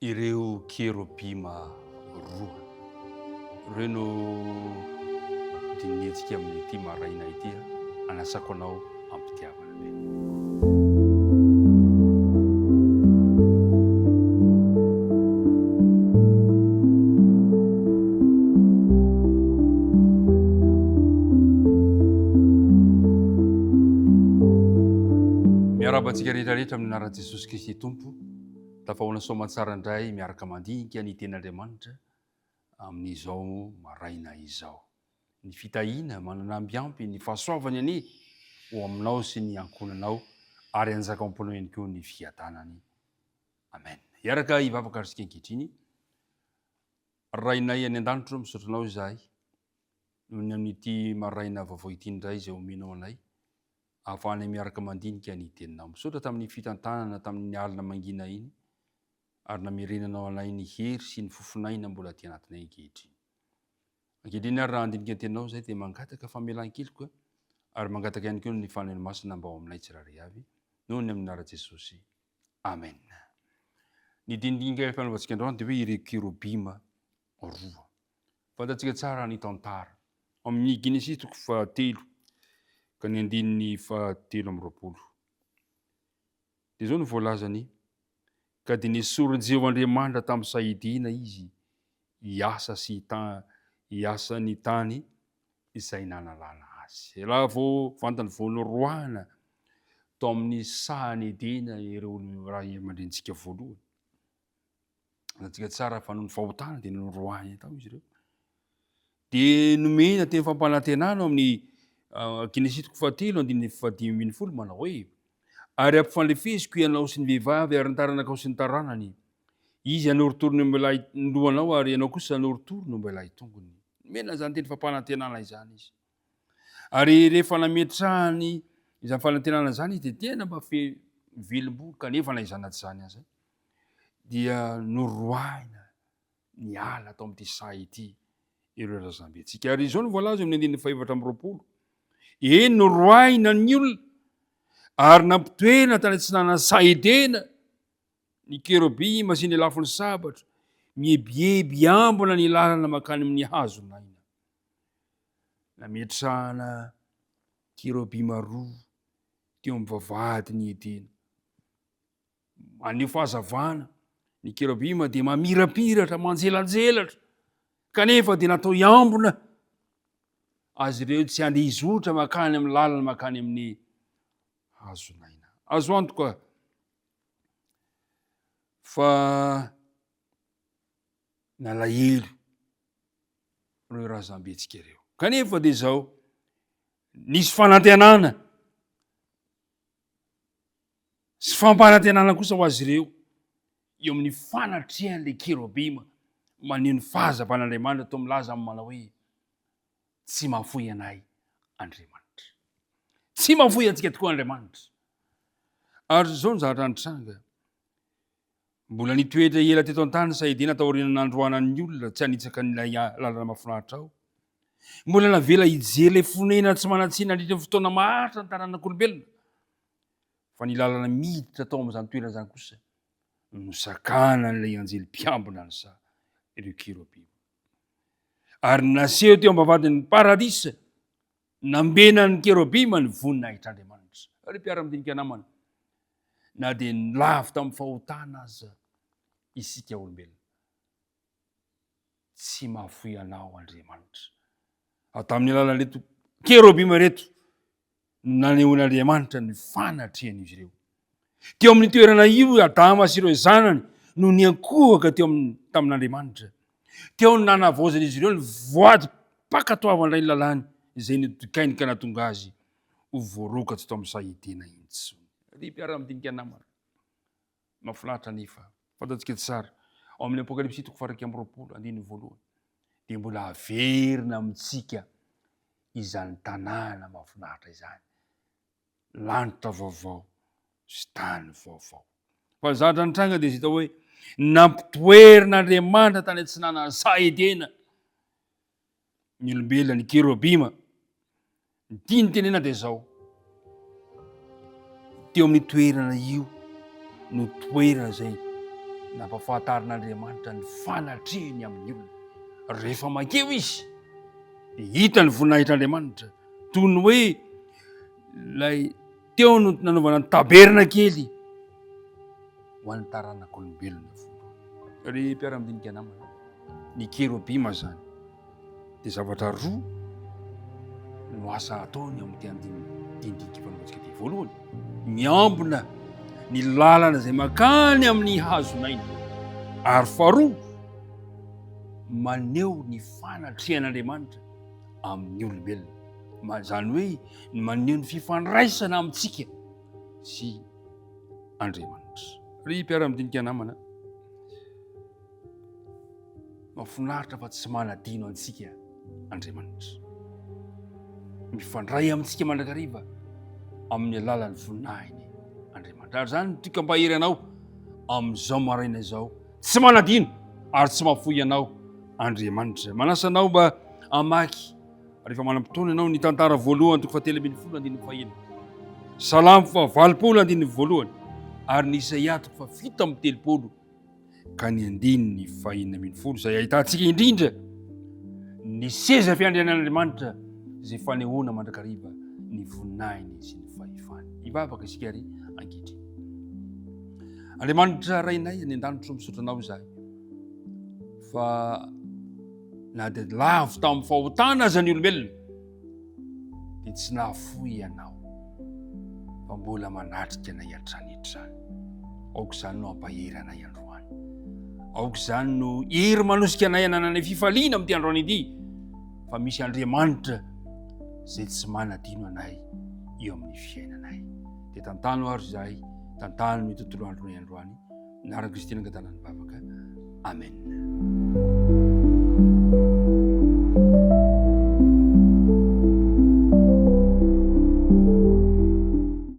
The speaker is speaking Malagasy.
Ireo kerobima roa. Ireo no dinihintsika amin'ity maraina ity. Anasako anao am-pitiavana be. Miarahaba antsika rehetra rehetra amin'ny anaran'i Jesosy Kristy Tompo. Tafahoana soamantsara indray miaraka mandinika ny tenin'Andriamanitra amin'izao maraina izao. Ny fitahiana manana ambiampy ny fahasoavany anie ho aminao sy ny ankohonanao ary hanjaka ao am-ponao ihany koa ny fiadanany. Amen. Hiaraka hivavaka ary isika ankehitriny. Rainay any an-danitra ô, misaotra anao izahay noho ny amin'ity maraina vaovao ity indray izay omenao anay ahafahanay miaraka mandinika ny teninao. Misaotra tamin'ny fitantanana tamin'ny alina mangina iny ary namerenanao anay ny hery sy ny fofon'aina mbola aty anatinay ankehitriny. Ankehitriny ary raha handinika ny teninao izahay dia mangataka famelan-keloka ary mangataka ihany koa ny Fanahy Masina mba ho aminay tsirairay avy noho ny amin'ny anaran'i Jesosy. Amen. Ny dinidinika ifanaovantsika androany dia hoe ireo kerobima roa. Fantatsika tsara ny tantara. Amin'ny Genesisy toko fahatelo ka ny andininy fahatelo amby 20. Dia izao no voalazany, Ka dia nesorin'i Jehovah Andriamanitra tamin'ny sahidiana izy hiasa sy hiasa ny tany izay nanalana azy. Raha vao vantany vao noroahana tao amin'ny sahan'i Edena ireo ray aman-drenintsika voalohany, Fantatsika tsara fa noho ny fahotana dia noroahina tao izy ireo. Dia nomena teny fampanantenana ao amin'ny ah, Genesisy toko fahatelo andininy fahadimy ambin'ny folo manao hoe ary ampifandrefesiko ianao sy ny vehivavy ary ny taranakao sy ny taranany. Izy hanorotoro ny ombelahy ny lohanao ary ianao kosa hanorotoro ny ombelahy tongony. Nomena izany teny fampanantenana izany izy. Ary rehefa nametrahany izany fanantenana izany izy dia tena mba fe velom-bolo kanefa na izany na tsy izany aza dia noroahina niala tao amin'ity saha ity ireo razambentsika. Ary izao no voalaza eo amin'ny andininy fahefatra amby 20. Eny, noroahina ny olona ary nampitoerina tany atsinanan'ny saha Edena ny kerobima sy ny lafon'ny sabatra, mieboebo ambona ny lalana mankany amin'ny hazon'aina. Nametrahana kerobima roa teo amin'ny vavahadin'i Edena. Maneho fahazavana. Ny kerobima dia mamirapiratra, manjelanjelatra, kanefa dia natao hiambina azy ireo tsy handeha hizotra mankany amin'ny lalana mankany amin'ny hazon'aina. Azo antoka fa nalahelo ireo razambentsika ireo. Kanefa dia izao, nisy fanantenana sy fampanantenana kosa ho azy ireo eo amin'ny fanatrehan'ilay kerobima maneho ny fahazavan'Andriamanitra toa milaza amin'ny manao hoe tsy mahafoy anay Andriamanitra. Tsy mahafoy antsika tokoa Andriamanitra. Ary izao ny zavatra nitranga. Mbola nitoetra ela teto an-tany Saidina taorian'ny nandroanan'ny olona tsy hanitsaka an'ilay lalana mahafinaritra ao. Mbola navela hijery ilay fonenana tsy manan-tsiny nandritra ny fotoana maharitra ny taranak'olombelona. Fa ny lalana miditra tao amin'izany toerana izany kosa no nosakanan'ilay anjely mpiambina ny saha, ireo kerobima. Ary naseho teo am-bavahadin'ny paradisa nambenan'ny kerobima ny voninahitr'Andriamanitra. Ry mpiara-midinika namana, na dia nilavo tamin'ny fahotana aza isika olombelona, tsy mahafoy anao Andriamanitra. Ary tamin'ny alalan'ireto kerobima ireto no nanehoan'Andriamanitra ny fanatrehan'izy ireo. Teo amin'ny toerana io i Adama sy ireo zanany no niankohoka teo amin'ny tamin'Andriamanitra. Teo no nanavaozan'izy ireo ny voady mpankatoavan'ilay lalàny izay nodikainy ka nahatonga azy ho voaroaka tsy tao amin'ny saha Edena intsony. Ry mpiara-midinika namana, mahafinaritra anefa, fantatsika tsara, ao amin'ny Apokalypsy toko faha-21, andininy voalohany, dia mbola averina amintsika izany tanàna mahafinaritra izany, lanitra vaovao sy tany vaovao. Fa ny zavatra nitranga dia hita hoe nampitoerin'Andriamanitra tany atsinanan'ny saha Edena ny olombelona, ny kerobima. Ny tiany tenena dia izao, teo amin'ny toerana io no toerana izay Nampahafantarin'Andriamanitra ny fanatrehiny amin'ny olona. Rehefa mankeo izy, dia hita ny voninahitr'Andriamanitra. Toy ny hoe ilay teo no nanaovana ny tabernakely ho an'ny taranak'olombelona voalohany. Ry mpiara-midinika namana, ny kerobima izany dia zavatra roa no asa ataony amin'ity andininy dindinika fanaovantsika ity. Voalohany, miambina ny lalana izay makany amin'ny hazon'aina. Ary faharoa, maneho ny fanatrehan'Andriamanitra amin'ny olombelona. Izany hoe ny maneho ny fifandraisana amintsika sy Andriamanitra. Ry mpiara-midinika namana, mahafinaritra fa tsy manadino antsika Andriamanitra. Mifandray amintsika mandrakariva amin'ny alalan'ny voninahiny Andriamanitra. Ary izany no tiako hampahery anao amin'izao maraina izao. Tsy manadino ary tsy mahafoy anao Andriamanitra. Manasa anao mba hamaky rehefa manam-potoana ianao ny tantara voalohany toko fahatelo ambin'ny folo andininy fahenina. Salamo fahavalopolo andininy voalohany ary ny Isaia toko fahafito amby telopolo ka ny andininy fahenina ambin'ny folo izay ahitantsika indrindra ny seza fiandrianan'Andriamanitra izay fanehoana mandrakariva ny voninahiny sy ny fahefany. Hivavaka isika ary ankehitriny. Andriamanitra Rainay any an-danitra, misaotra anao izahay fa na dia lavo tamin'ny fahotana aza ny olombelona dia tsy nahafoy ianao fa mbola manatrika anay hatrany hatrany. Aoka izany no hampahery anay androany. Aoka izany no hery manosika anay hanananay fifaliana amin'ity androany ity fa misy Andriamanitra izay tsy manadino anay eo amin'ny fiainanay. Dia tantano ary izahay, tantano ny tontolo andronay androany. Anaran'i Kristy nangatana ny vavaka. Amen.